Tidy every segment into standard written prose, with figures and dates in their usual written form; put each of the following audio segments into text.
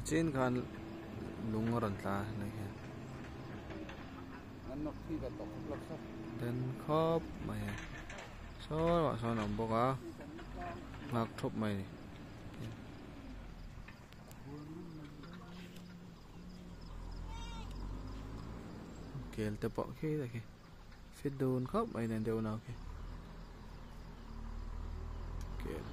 Nichin khan lung a rawn tla a nih hi den khawp mai a saw lamah sawn a awm bawk a nghak thup mai a ni. Kel te pawh khi te khi fit dun khawp mai nen deuh nau khi kel.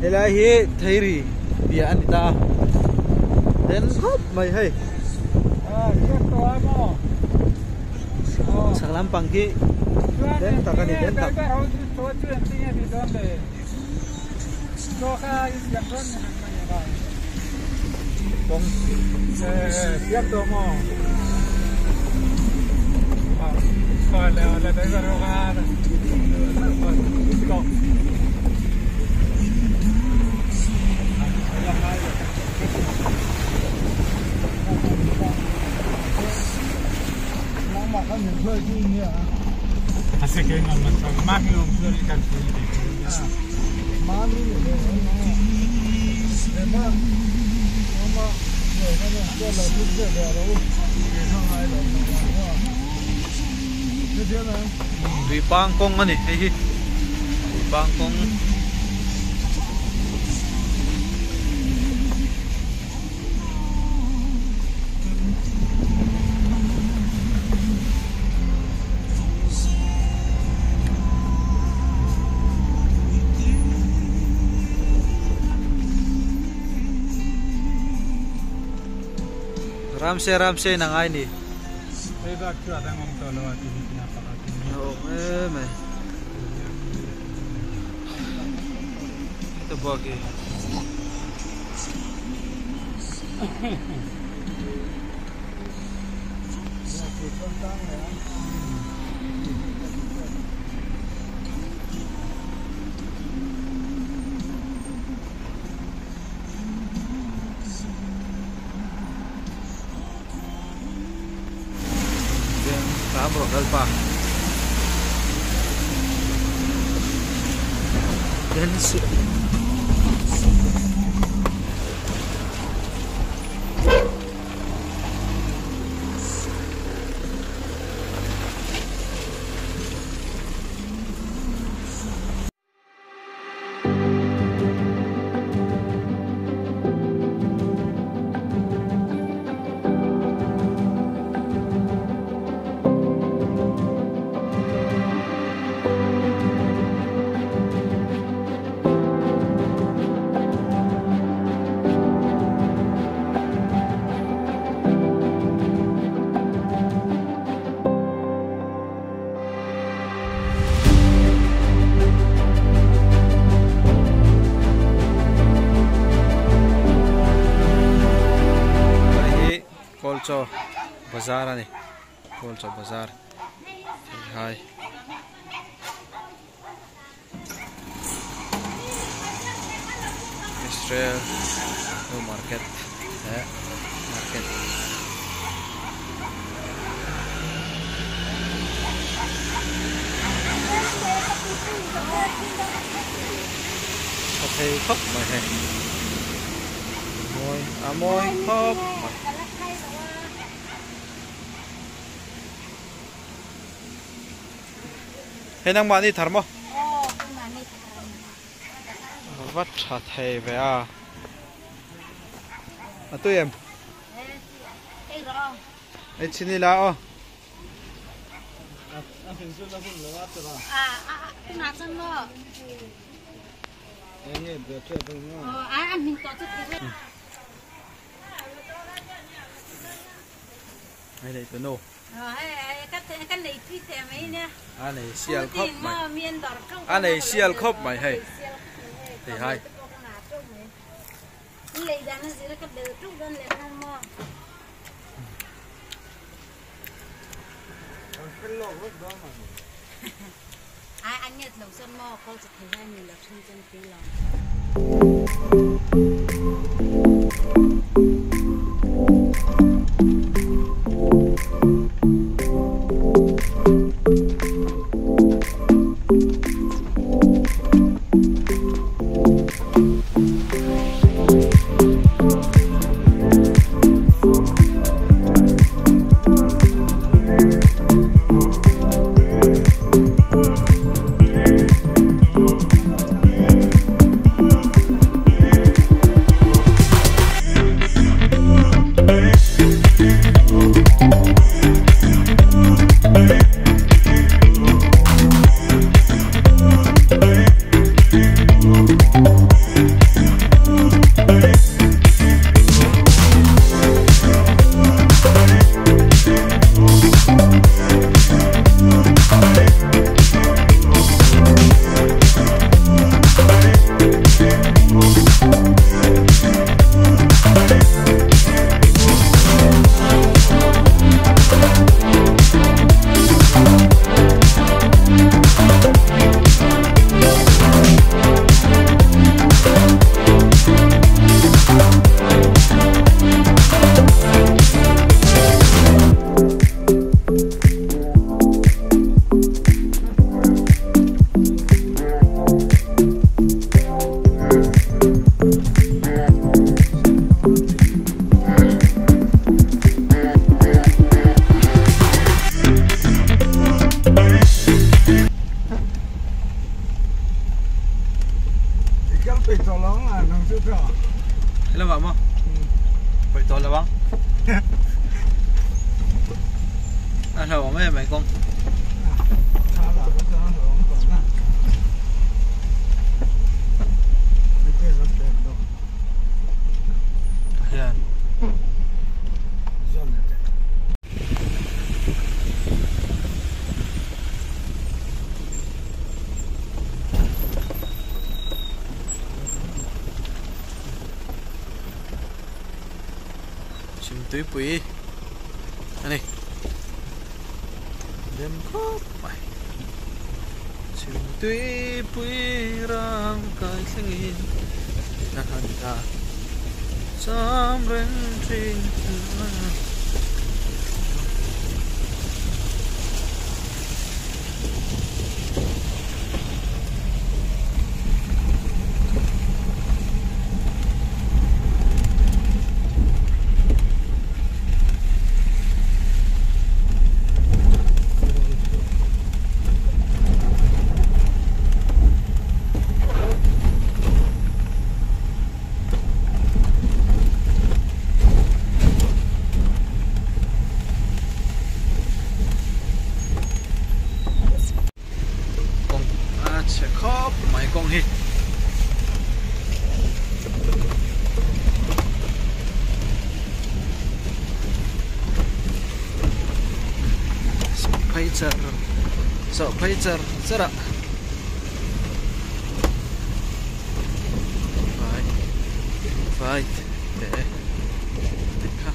Helai hi theiri piah a ni ta a den khawp mai hei chhak lampang khi den tak a ni den tak. Tuipang kawng a ni hei hi tuipang kawng. Ramse ramse in a ngai ni. Hei bak chu a dang awm tawh lo a ti hi tina pakhat in. A awm em mai. Heta bak hi. Hei hi Kawlchaw bazar a ni Kawlchaw bazar hai Israel new market leh market tha thei khawp mai hei mawi a mawi khawp mai. Hei nangmahni thar maw? Va tha thei ve a. A tui em? Ei chhin ila aw. Hei lei tu nu. A nei sial khawp mai. A nei sial khawp mai hei. Hei hai. Chhimtuipui a ni dem khawp mai Chhimtuipui ram kai thlengin a han ta cham reng thin. Kawng a chhe khawp mai kawng hi. Phei char chawh phei char char a vai vai te te kha.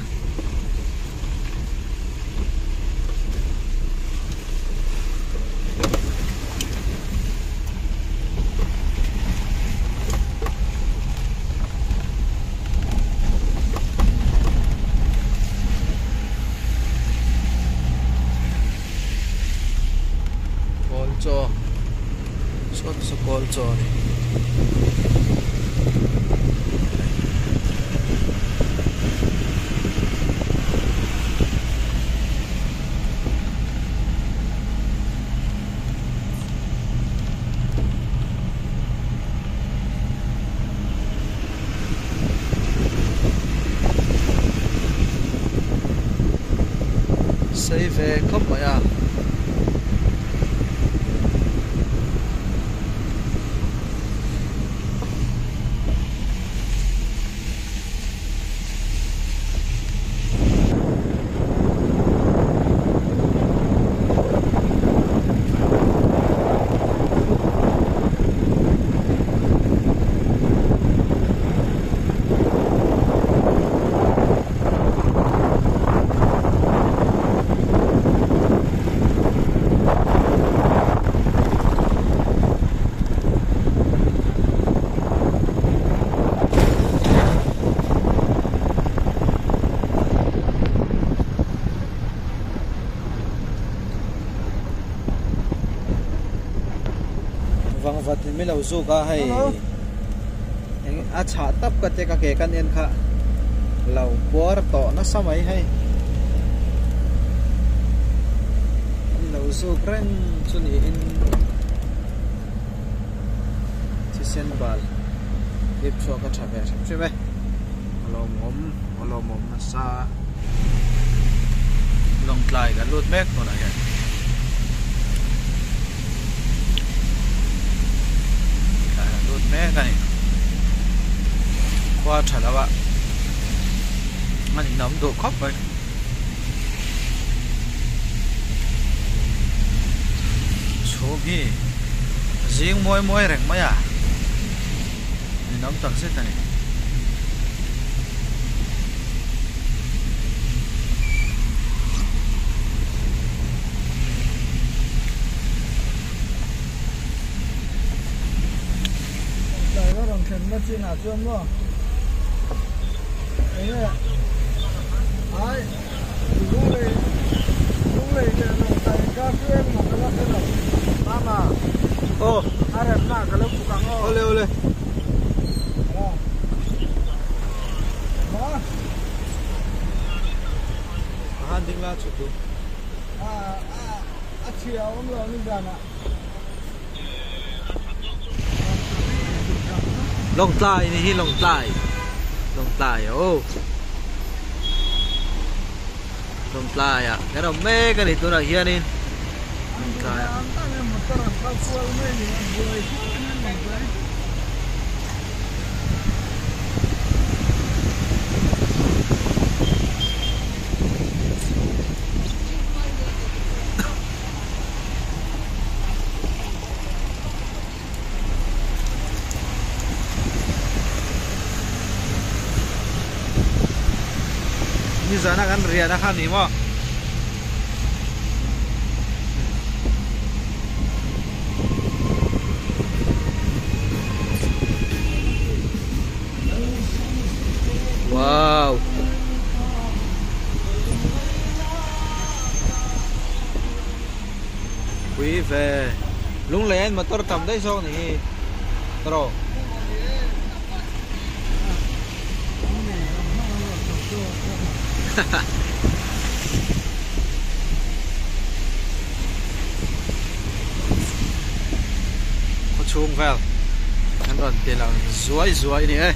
Kawl chaw saw saw kawl chaw a ni. Sei ve khawp mai a. min lo zuk a hei eng a chhah tap ka te ka ke kan en kha lo puar tawh nasa mai hei min lo zuk reng chu niin thisen bal ip chhuak a tha ve hrim hrim e a lawmawm a lawmawm nasa lawngtlai kan lut mek tunah hian. Lut mek a ni khua tha lo a a ninawm duh khawp mai chhum hi zing mawi mawi reng mai a ninawm tak zet a ni. Tlai la rawn thlenna chinah chuan maw enge ai lunglei lunglei leh lawngtlai inkar chu engmah ka la hre lo mama aw a remna ka lo buk ang aw awle awle ma a han ding la chhuk tu a a a chhia awm lo ni danah Lawngtlai ni hi Lawngtlai Lawngtlai aw Lawngtlai ah kan awm mek a ni tunah hianin Lawngtlai ah Nizana kan riahna kha a ni maw? Wow! Pui ve. Lunglen motor tam daih zawk ni hi. Tawh. Khaw chhung vel kan rawn ti lang zuai zuai ni e.